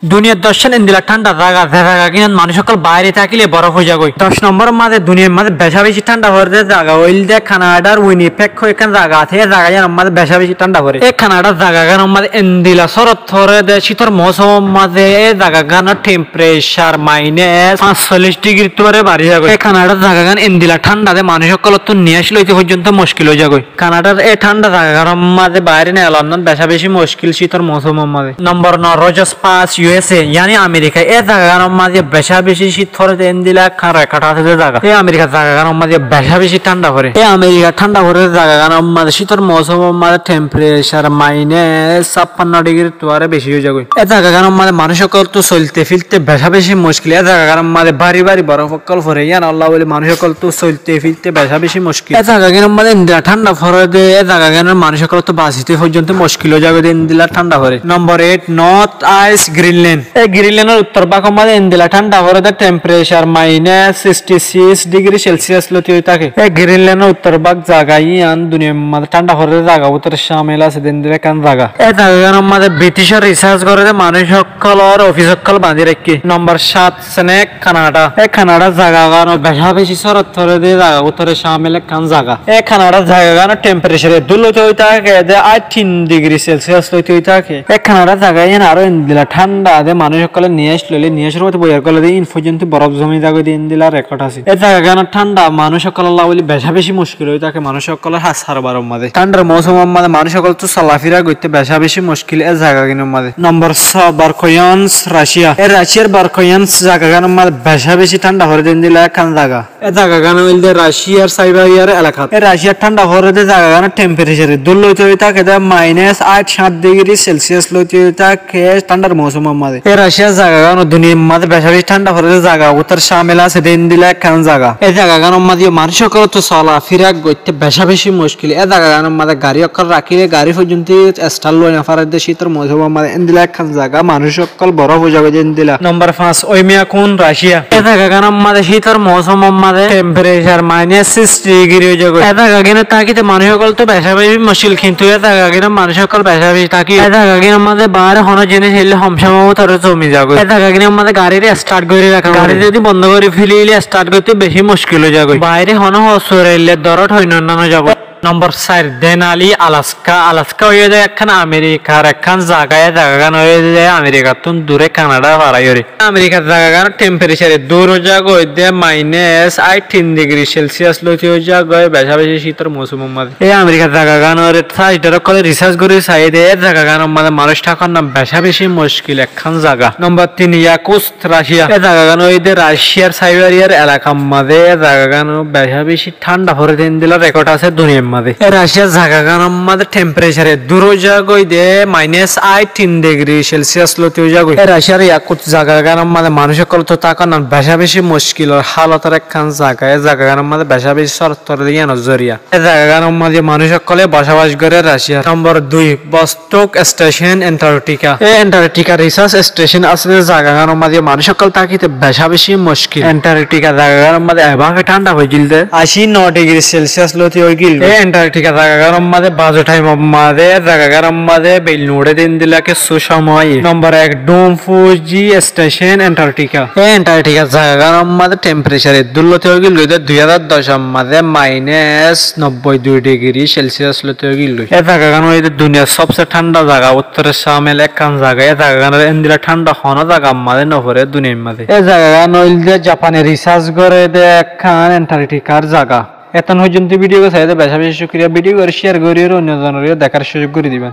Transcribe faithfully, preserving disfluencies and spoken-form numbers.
Duniyar doccán endila thánda zaga, ze zagagínot manúic ókkol baáre tákile borof ói zagói. Doc nombóror mazé duniyar mazé becá becí thánda foredé zaga óilde Kanadar Winnipeg hoi ekkán zaga asé. E zagagánor mazé becá becí thánda foré. E Kanadar zagagánor mazé endila sórot foredé cítor mousumor mazé e zagagánor themperecar mainas fañsollic dhigirittú uore bari zagói. E Kanadar zagagán endila thánda de manúic ókkolóttu niyác loité foijjonto mockil ói zagói. Kanadar e thánda zagagánor mazé baáre neelannán becá becí mockil cítor mousumor mazé. Nombor no, Rogers Pass, U S A, yáni Amerika. E zagagánor mazé becá becí cít foredé endila ekkán rekod asé de zaga. E Amerikar zagagánor mazé becá becí thánda foré. E Amerikar thánda foredé zagagánor mazé cítor mousumor mazé themperecar mainas sáppanno dhigirittú uore becí ói zagói. E zagagánor mazé manúic ókkolóttu soilte filte becá becí mockil. E zagagánor mazé bári bári borof ókkol foré, yíanolla bóli manúic ókkolóttu soilte filte becá becí mockil. E zagagínor mazé endila thánda foredé, e zagagínor manúic ókkolóttu basité foijjonto mockil ói zagói de endila thánda foré. Nombor eight, North Ice, Greenland. E Greenlandor uttor bákor mazé endila thánda foredé themperecar mainas sixty six dhigiri Celsius loité ói táke. E Greenlandor uttor bák zaga yían duniyar mazé thánda foredé zaga bútore cámil asé de endila ekkán zaga. E zagagánor mazé Briticor risác gorédé manúic ókkolór ofis ókkol bañdí raikké. Nombor sát, Snake, Kanada. E Kanadar zagagán becá becí sórot foredé zaga bútore cámil ekkán zaga. E Kanadar zagagánor themperecar eddúr loité ói táke de áit tin dhigiri Celsius loité ói táke. E Kanadar zaga yían aró endila thánda de manúic ókkolé niyác loilé niyácor mazé boiyar goillé de ín foijjonto borof zomi zagói de endila rekod asé. E zagagánor thánda manúic ókkolólla bóli becá becí mockil ói táke manúic ókkolór hás harbaror mazé. Thándar mousumor mazé manúic ókkolóttu solafira goitté becá becí mockil e zagagínor mazé. Nombor só, Verkhoyansk, Racia. E Raciar Verkhoyansk zagagánor mazé becá becí thánda foredé endila ekkán zaga. E zagagán óilde Raciar Saibiriyar elakat. E Raciar thánda foredé zagagánor themperecar eddúr loité ói táke de mainas áit háñt dhigiri Celsius loité ói táke thándar mousumor mazé. E Raciar zagagán duniyar mazé becá becí thánda foredé zaga bútore cámil asé de endila ekkán zaga. E zagagánor mazé manúic ókkolóttu solafira goitté becá becí mockil. E zagagánor mazé garí ókkol rakíle garí foijjonto estart loi nofaredé cítor mousumor mazé endila ekkán zaga manúic ókkol borof ói zagói de endila. Nombor fañs, Oymyakon, Racia. E zagagánor mazé cítor mousumor mazé themperecar mainas sixty dhigiri ói zagói. E zagagínot tákite manúic ókkolóttu becá becí mockil, kintu e zagagínot manúic ókkol becá becí táke. E zagagínor mazé baáre honó ziníc ailé hom cómor bútore zomi zagói. E zagagínor mazé garíre estart gorí raká foré. Garí zodi bondó gorí felíle estart goitté becí mockil ói zagói. Baáre honó hosur ailé dóro thoi no zagói. Nombor sair, Denali, Alaska. Alaska óilde ekkán Amerikar ekkán zaga, e zagagán óilde Amerikattún dure Kanada faráiyore. Amerikar zagagánor themperecar eddúr ói zagói de mainas áit tin dhigiri Celsius loité ói zagói becá becí cítor mousumor mazé. E Amerikar zagagánor sáintisth ókkolé risác gorí saiyé de e zagagánor mazé manúic tákon becá becí mockil ekkán zaga. Nombor tin, Yakutsk, Racia. E zagagán óilde Raciar Saibiriyar elakar mazé. E zagagán becá becí thánda foredé endila rekod asé duniyar mazé. E Raciar zagagánor mazé themperecar eddúr ói zagói de mainas áit tin dhigiri Celsius loité ói zagói. E Raciar Yakutsk zagagánor mazé manúic ókkolóttu tákon becá becí mockilor hálotor ekkán zaga. E zagagánor mazé becá becí sórot foredé yíanor zoriya. E zagagánor mazé manúic ókkolé bocabac goré Raciar. Nombor dui, Vostok Station, Antarctica. E Antarctica risác stecon asé de zagagánor mazé manúic ókkol tákite becá becí mockil. Antarctica zagagánor mazé ebáfe thánda ói giyé de ací no dhigiri Celsius loité ói giyé. E Antarctica zagagánor mazé bazo thaimor mazé e zagagánor mazé beil no uçé de endila kessú cómoi. Nombor ek, Dome Fuji Station, Antarctica. E Antarctica zagagánor mazé themperecar eddúr loité ói giyé de dui házar doc or mazé mainas nobboi dui dhigiri Celsius loité ói giyé. E zagagán óilde duniyar sobse thánda zaga bútore cámil ekkán zaga. E zagagánor endila thánda honó zagar mazé no foré duniyar mazé. E zagagán óilde Japane risác gorédé ekkán Antarcticar zaga. Etún foijjonto bidiyó gán saiyó de becá becí cúkuriya. Bidiyó gán ciyar gorí oinno zonoreó dekár cúzuk gorí diba.